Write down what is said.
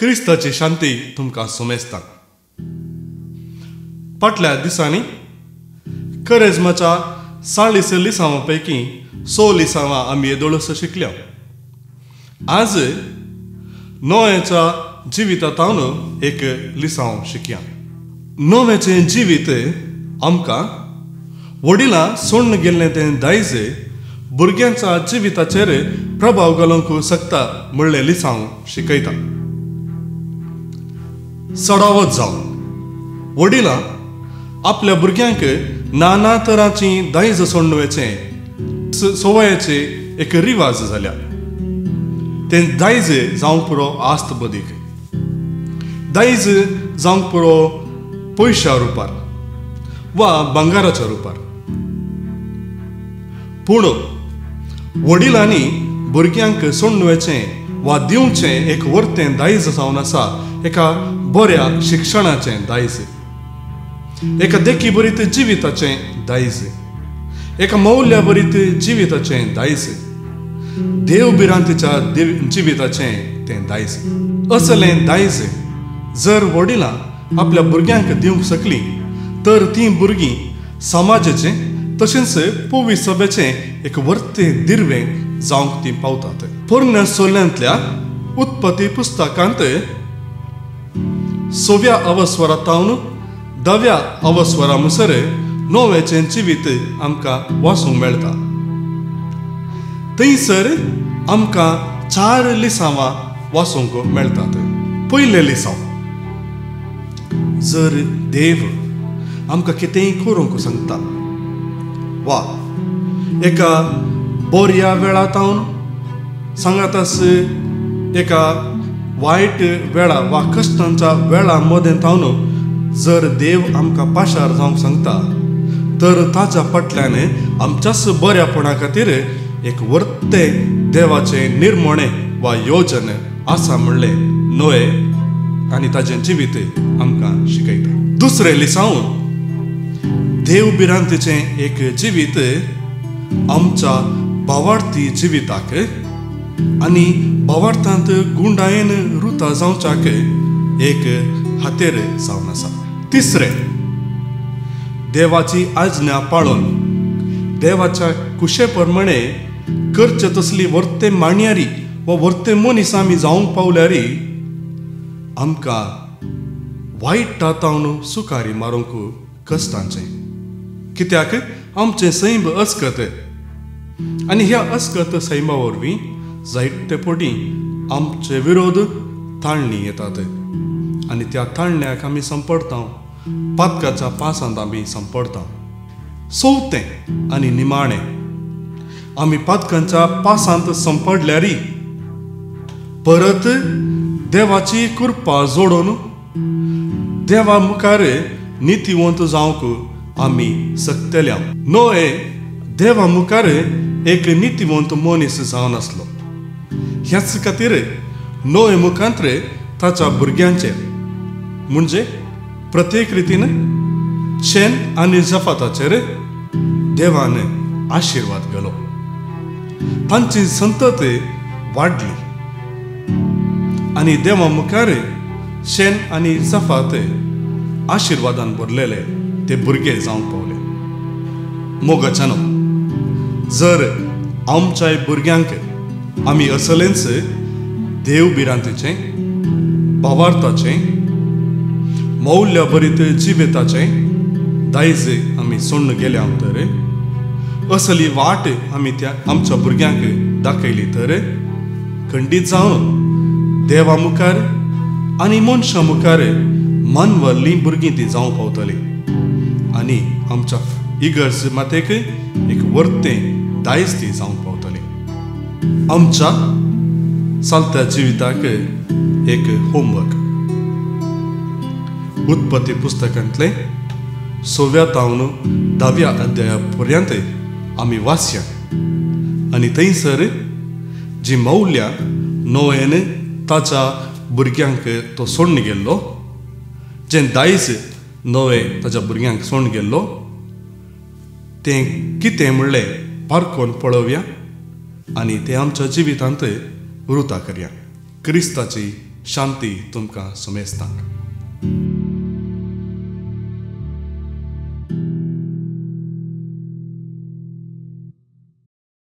क्रिस्ताची शांती तुमकां सोमेस्ता. फाटल्या दिसांनी करेजमाच्या 40 लिसांवां पैकी 100 लिसांवां आमी येदोळस शिकल्या. आज नोव्याच्या जिवितांतून एक लिसांव शिकया. नोव्याचें जिवीत आमकां वडिलां सोडून गेल्लें तें दायज भुरग्यांच्या जिविताचेर प्रभाव घालूंक शकता म्हणलें लिसांव शिकयता. चडावत जावन वडिलां आपल्या भुरग्यांक नाना तरांची दायज सोडून वचें सवयाचे एक रिवाज जाल्या. तें दायज जावंक पुरो आस्त बदीक, दायज जावंक पुरो पयशा रुपार वा भांगाराच्या रुपार. पूण वडिलांनी भुरग्यांक सोडून वचें वा दिवचें एक वर्तें दायज जावन आसा एका बऱ्या शिक्षणाचें दायज, एका देखी बरीत जिविताचें दायज, एका मौल्या बरीत जिविताचें दायज, देव भिरांतीच्या जिविताचें तें दायज. असलें दायज जर वडिलां आपल्या भुरग्यांक दिवंक शकलीं तर तीं भुरगीं समाजाचें तशेंच पवी सभेचें एक वर्तें दिर्वें जावंक तीं पावतात. पोरण्या सोल्यांतल्या उत्पत्ती पुस्तकांत 6व्या अवस्वरांतावन 10व्या अवस्वरा मुसर नोव्याचें जिवीत आमकां वाचूंक मेळटा. थंयसर आमकां 4 लिसांवां वाचूंक मेळटात. पयलें लिसांव, जर देव आमकां कितेंय करूंक सांगता वा एका बऱ्या वेळा तावन सांगातास एका वायट वेळा वा कश्टांच्या वेळा मदें तावन जर देव आमकां पाशार जावंक सांगता तर ताच्या फाटल्यान आमच्याच बऱ्यापणा खातीर एक वर्तें देवाचें निर्मणें वा योजन आसा म्हणलें न्हय आनी ताचें जिवीत आमकां शिकयता. दुसरें लिसांव, देव भिरांतीचें एक जिवीत आमच्या भावार्थी जिविताक आनी भावार्थांत गुंडायेन रुता जावच्याक एक हातेर जावन आसा. तिसरें, देवाची आज्ञा पाळून देवाच्या कुशे प्रमाणे करचे तसली वर्ते माणयारी वा वर्ते मनीस आमी जावंक पावल्यारी आमकां वायट तावन सुकारी मारूंक कश्टांचें, कित्याक आमचें सैम अस्कत आनी ह्या अस्कत सैमा वरवीं जायते पटी आमचे विरोध ताळणी येतात आनी त्या ताळण्याक आमी संपडता, पातकाच्या पासांत आमी संपडता. चवथें आनी निमाणें, आमी पातकांच्या पासांत संपडल्यारी परत देवाची कृपा जोडून देवा मुखार नितीवंत जावंक आमी शकतल्या. नोए देवा मुखार एक नितीवंत मनीस जावन आसलो. ह्याच खातीर नोए मुखांत ताच्या भुरग्यांचेर म्हणजे प्रत्येक रितीन शेन आनी जफाताचेर देवान आशिर्वाद घालो. तांची संतत वाडली आनी देवा मुखार शेन आनी जफात आशिर्वादान भरलेले ते भुरगे जावंक पावले. मोगाच्यानो, जर आमच्या भुरग्यांक आमी असलेंच देव भिरांतीचें, भावार्थाचें, मौल्य भरीत जिविताचें दायज आमी सोडून गेल्या तर असली वाट आमी त्या आमच्या भुरग्यांक दाखयली तर खंडीत जावन देवा मुखार आनी मनशां मुखार मानवल्लीं भुरगीं ती जावंक पावतली आनी आमच्या इगर्ज मातेक एक वर्तें दायज ती जावंक पावतली. आमच्या चलत्या जिविताक एक होमवर्क. उत्पत्ती पुस्तकांतलें 6व्या तावन 10व्या अध्याया पर्यंत आमी वाचया आनी थंयसर जी मौल्यां नोएन ताच्या भुरग्यांक तो सोडून गेल्लो, जें दायज नोए ताच्या भुरग्यांक सोडून गेल्लो तें कितें म्हणलें पारखून पळोवया आनी तें आमच्या जिवितांत रुता करया. क्रिस्ताची शांती तुमकां समेस्तांक.